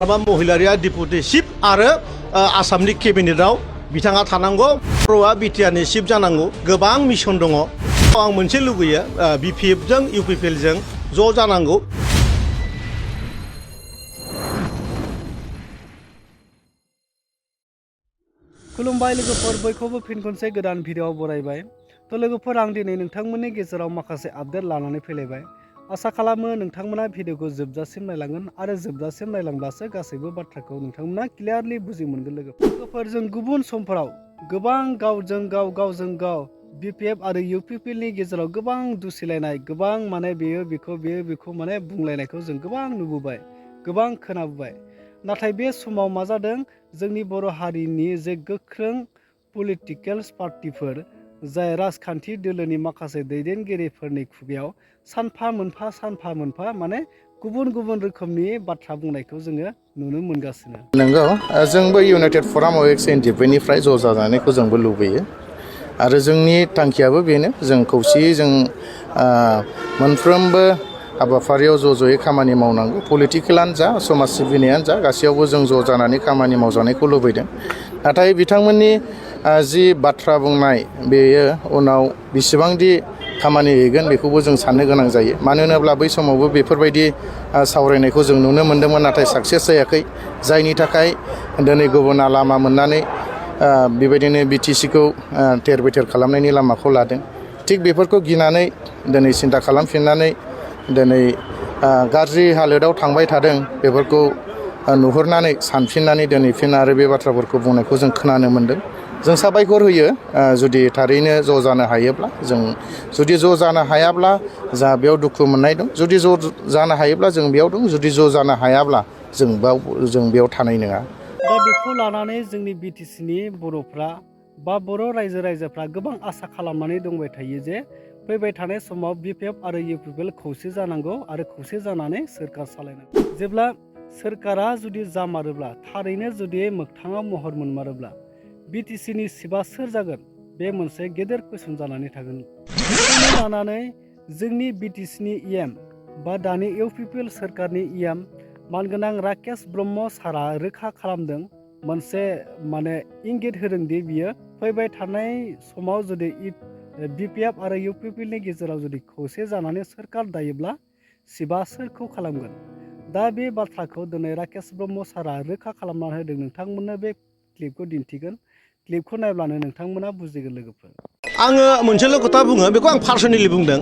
महिलारिया deputy chief आरो आसामनि केबिनेटआव बिथाङा थानांगौ। बर'आ बिटिआरनि चिफ जानांगौ। गोबां मिशन दङ। आं मोनसे लुगैयो BPF जों UPPL जों ज' जानांगौ। खुलुमबाय लोगोफोर, बयखौबो फिन खनसे गोदान भिडिअआव बरायबाय। लोगोफोर, आं दिनै नोंथांमोननि गेजेराव माखासे आपडेट लानानै फैलायबाय। आसा खालामो नोंथांमोना भिडिअखौ जोबजासिम नायलांगोन आरो जोबजासिम नायलांब्लासो गासैबो बाथ्राखौ नोंथांमोना क्लियारलि बुजि मोनगोन। लोगोफोर, जों गुबुन समफोराव गोबां गावजों गाव BPF आरो UPPL नि गेजेराव गोबां दुसिलायनाय, गोबां बेयो बेखौ बुंलायनायखौ जों गोबां नुबोबाय, गोबां खोनाबोबाय। नाथाय बे समाव मा जादों, जोंनि बर' हारिनि जे गोख्रों पलिटिकेल पार्टिफोर, जाय राजखान्थि दोलोनि माखासे दैदेनगिरिफोरनि खुगायाव सानफा मोनफा गुबुन गुबुन रोखोमनि बाथ्रा बुंनायखौ जोङो नुनो मोनगासिनो। नंगौ, जोंबो इउनाइटेड फराम अफ एक्स एनडिपिनिफ्राय ज' जानायखौ जोंबो लुबैयो आरो जोंनि थांखियाबो बेनो। जों खौसेयै जों मोनफ्रोमबो हाबाफारियाव ज'यै खामानि मावनांगौ। पलिटिकेलानो जा, समाज सिबिनायानो जा, गासैयावबो जों ज' जानानै खामानि मावजानायखौ लुबैदों। नाथाय बिथांमोननि जि बाथ्रा बुंनाय, बेयो उनाव बेसेबांदि खामानि हैगोन बेखौबो जों साननो गोनां जायो। मानो होनोब्ला बै समावबो बेफोरबायदि सावरायनायखौ जों नुनो मोन्दोंमोन, नाथाय साक्सेस जायाखै। जायनि थाखाय दिनै गुबुना लामा मोननानै बेबायदिनो BTCखौ थेर बेथेर खालामनायनि लामाखौ लादों। थिग बेफोरखौ गिनानै दिनै सिन्था खालामफिननानै दिनै गाज्रि हालोदाव थांबाय थादों। बेफोरखौ नुहुरनानै सानफिननानै दिनै फिन आरो बे बाथ्राफोरखौ बुंनायखौ जों खोनानो मोन्दों। जों साबायखर होयो जुदि थारैनो ज' जानो हायोब्ला। जों जुदि ज' जानो हायाब्ला जा बेयाव दुखु मोननाय दं। जुदि ज' जानो हायोब्ला जों बेयाव दं। जुदि ज' जानो हायाब्ला जों बेयाव थानाय नङा। दा बेखौ लानानै जोंनि BTCनि बर'फ्रा बा बर' रायजोफ्रा गोबां आसा खालामनानै दंबाय थायो जे फैबाय थानाय समाव BPF आरो UPPL खौसे जानांगौ आरो खौसे जानानै सोरखार सालायनांगौ। जेब्ला सोरखारा जुदि जामारोब्ला, थारैनो जुदि मोगथाङाव महर मोनमारोब्ला, BTCनि चिफआ सोर जागोन, बे मोनसे गेदेर कुइसन जानानै थागोन। बेखौनो लानानै जोंनि BTCनि EM बा दानि UPPL सोरखारनि EM मानगोनां राकेश ब्रह्म सारा रोखा खालामदों, मोनसे इंगित होदोंदि बियो फैबाय थानाय समाव जुदि BPF आरो UPPL नि गेजेराव जुदि खौसे जानानै सोरखार दायोब्ला चिफआ सोरखौ खालामगोन। दा बे बाथ्राखौ दिनै राकेश ब्रह्म सारा रोखा खालामना होदों। नोंथांमोननो बे क्लिपखौ दिन्थिगोन। क्लिपखौ नायब्लानो नोंथांमोना बुजिगोन। लोगोफोर, आङो मोनसेल' खोथा बुङो, बेखौ आं पार्सनेलि बुंदों।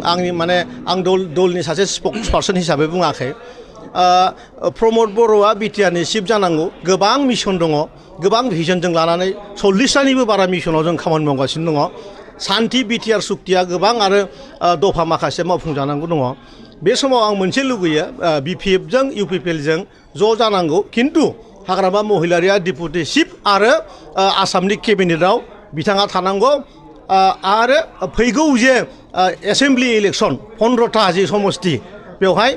आं दलनि सासे स्पक्स पार्सन हिसाबै बुङाखै। प्रमद बर'आ बिटिआरनि चिफ जानांगौ। गोबां मिशन दङ, गोबां भिजनजों लानानै 40टानिबो बारा मिशनाव जों खामानि मावगासिनो दङ। सान्थि BTR सुक्तिया गोबां आरो दफा माखासे मावफुंजानांगौ दङ। बे समाव आं मोनसे लुगैयो BPF जों UPPL जों ज' जानांगौ। खिन्थु हाग्रामा महिलारिया डिपुटि चिफ आरो आसामनि केबिनेटआव बिथाङा थानांगौ। आरो फैगौ जे एसेमब्लि इलेक्सन 15टा जि समस्ति, बेवहाय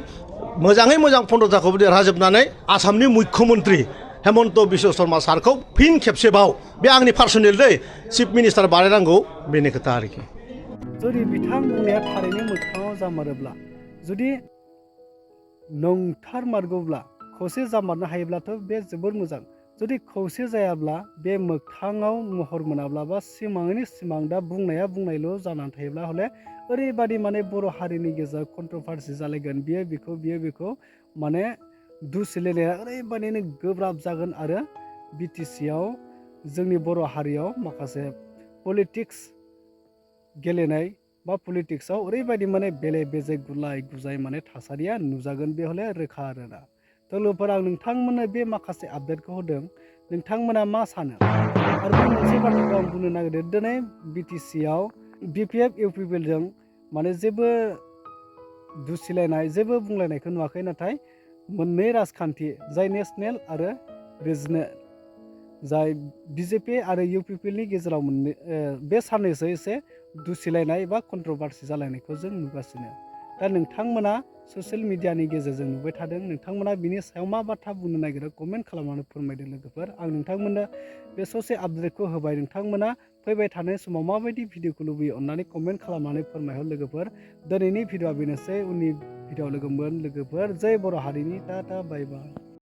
मोजाङै मोजां 15टाखौ देरहाजोबनानै आसामनि मुख्यमन्त्रि हेमन्त बिश्व शर्मा सारखौ फिन खेबसेबाव, बे आंनि पार्सनेल चिफ मिनिस्टार बानायनांगौ, बेनि खोथा आरोखि। जुदि बिथां बुंनाया थारैनो मोगथाङाव जामारोब्ला, जुदि नंथारमारगौब्ला, खौसे जामारनो हायोब्लाथ' बे जोबोर मोजां। जुदि खौसे जायाब्ला, बे मोगथाङाव महर मोनाब्ला बा सिमांनि सिमां, दा बुंनाया बुंनायल' जानानै थायोब्ला हले ओरैबादि बर' हारिनि गेजेराव कन्ट्रभार्सि जालायगोन। बियो बेखौ दुसिलायनाया ओरैबादिनो गोब्राब जागोन। आरो BTCआव जोंनि बर' हारियाव माखासे पलिटिक्स गेलेनाय बा पलिटिक्सआव ओरैबायदि बेले बेजे गुलाय गुजाय थासारिया नुजागोन। बे हले रोखा आरोना। लोगोफोर, आं नोंथांमोननो बे माखासे आपडेटखौ होदों। नोंथांमोना मा सानो? आरो बे मोनसे बाथ्राखौ आं बुंनो नागिरदों, दिनै BTCआव BPF UPPL जों जेबो दुसिलायनाय, जेबो बुंलायनायखौ नुवाखै। नाथाय मोननै राजखान्थि, जाय नेसनेल आरो रिजनेल, जाय BJP आरो UPPL नि गेजेराव बे साननैसो एसे दुसिलायनाय बा कन्ट्रभार्सि जालायनायखौ जों नुगासिनो। दा नोंथांमोना ससियेल मिडियानि गेजेरजों नुबाय थादों। नोंथांमोना बिनि सायाव मा बाथ्रा बुंनो नागिरो कमेन्ट खालामनानै फोरमायदो। लोगोफोर, आं नोंथांमोननो बे ससे आपडेटखौ होबाय। नोंथांमोना फैबाय थानाय समाव माबायदि भिडिअखौ लुबैयो, अन्नानै कमेन्ट खालामनानै फोरमायहर। लोगोफोर, दिनैनि भिडिअआ बेनोसै। उननि भिडिअआव लोगो मोनगोन। लोगोफोर, जय बर' हारिनि। टाटा, बाय बाय।